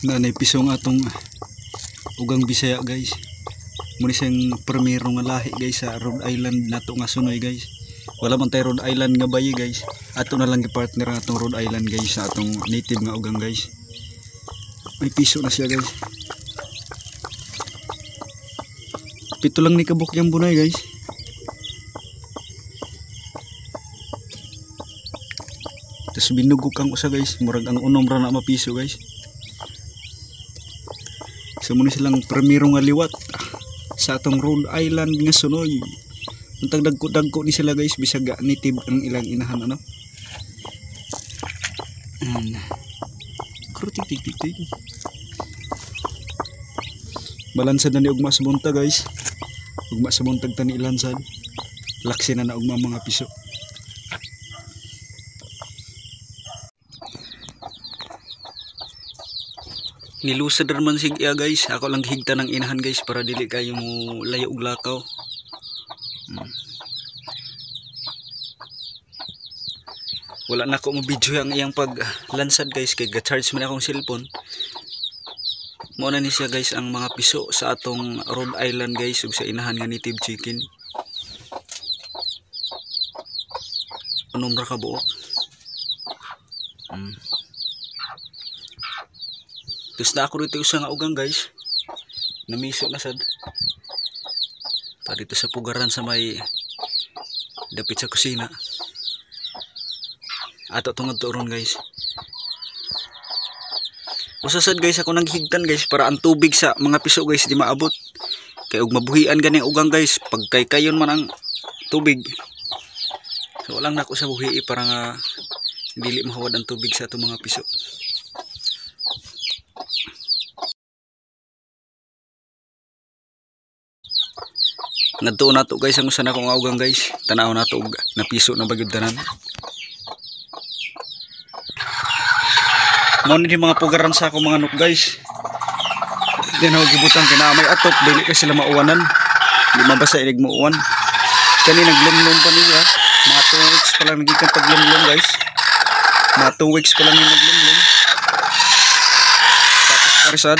Nanay piso nga atong ugang Bisaya guys. Muna siyang primero nga lahi guys sa Rhode Island nato nga sunoy guys. Wala man tayo Rhode Island nga bayi guys. Ato na lang gi-partner ang atong Rhode Island guys sa atong native nga ugang guys. May piso na siya guys. 7 lang ni kabuk yung bunay guys. Tapos binugok ang usa guys. Murag ang unom ra na mapiso guys. So muna silang primero nga liwat sa atong Rhode Island nga sunoy. Untag dagko-dagko ni sila guys, bisag native ang ilang inahan ano. And krutik tik tik tik. Balansad na ni ugma sa buntag guys. Ugma sa buntag tani ilansad. Laksi na na ugma mga piso. Nilusad man sig iya guys. Ako lang gihigtan ng inahan guys para dili kayo mo layo og lakaw. Wala na ko mo video ang iyang paglansad guys kay ga-charge man akong cellphone. Mao na ni siya guys ang mga piso sa atong Rhode Island guys ug sa inahan nga native chicken. Unom ra ka buok. Tapos na ako dito usa nga ugang guys. Namiso na sad. Ta dito sa pugaran sa may dapit sa kusina. Ato tungod to ron guys. Usa sad guys ako naghigtan guys para ang tubig sa mga piso guys di maabot. Kay og mabuhian gani ang ugang guys pagkaykayon man ang tubig. So walang nako sa buhi para nga dili mahawad ang tubig sa atong mga piso. Ngadto nato guys ang usa nako nga ugang guys. Tan-aw nato og napiso na ba gyud tanan. Mao ni mga pugaran sa akong mga nok guys. Din ho gibutang kay naa may atop dili kay sila mauwanan. Di mabasa inig muuwan. Kani naglumlum pa niya. Mga 2 weeks pa lang nagikan paglumlum guys. Mga 2 weeks pa lang yung naglumlum. Tapos karisad.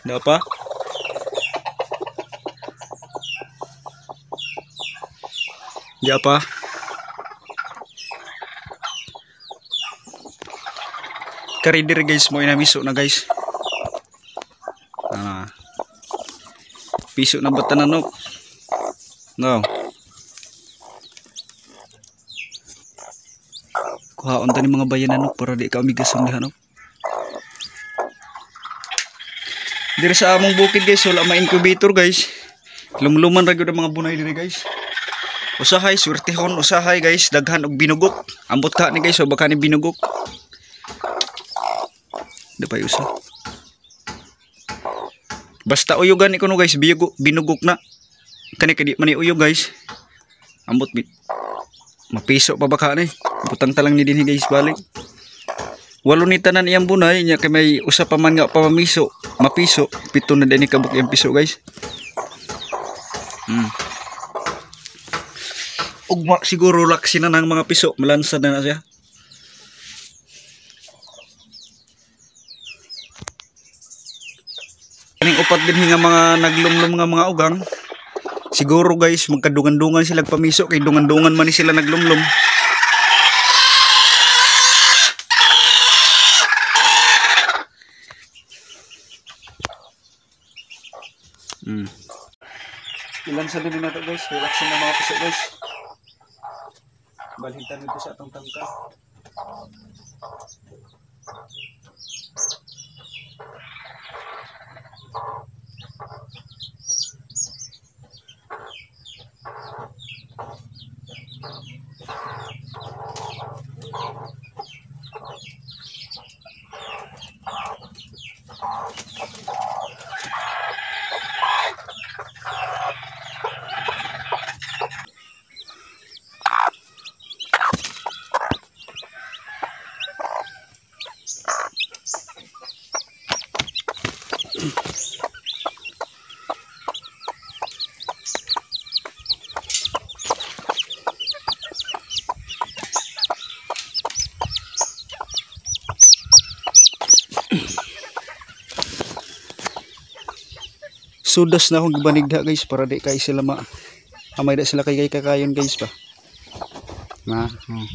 Na pa? Ya pa. Karidir guys mo inamiso na guys. Ah. Piso na ba tananok? No. Kuhaon ta ni mga bayananok para di ka umigason diha no. Diri sa among bukid guys wala may incubator guys. Lumluman ra gyud ang mga bunay diri guys. Usahay swertehon usahay guys daghan og binugok. Ambot ka ni guys o baka ni binugok. Dapay usa. Basta uyugan ni kuno guys binugok na. Kani kay di man ni uyog guys. Ambot mapiso pa baka ni. Butang talang ni dinhi guys balik. Walo ni tanan iyang bunay nya kay may usa pa man nga pamamiso, mapiso, 7 na dinhi kabuk iyang piso guys. Ugma siguro laksi na ng mga piso, malansad na na siya. Kaning upat din nga mga naglumlum nga mga ugang. Siguro guys magkadungan-dungan sila pamiso kay dungan-dungan man ni sila naglumlum. Ilan sa din nato guys, relaxin na mga piso guys. Balhintan nito sa atong tangka. Sawdust na akong gibanig diha, guys, para di kay sila ma amay da sila kay kakayon, guys, ba. Na. Oh.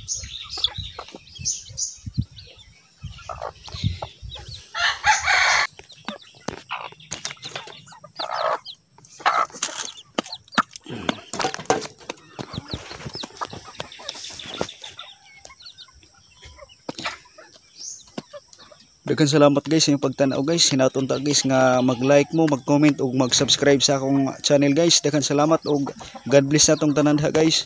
Daghang salamat, guys, sa inyong pagtan-aw, guys. Hinaton ta, guys, nga mag-like mo, mag-comment ug mag-subscribe sa akong channel, guys. Daghang salamat ug God bless natong tanan ha, guys.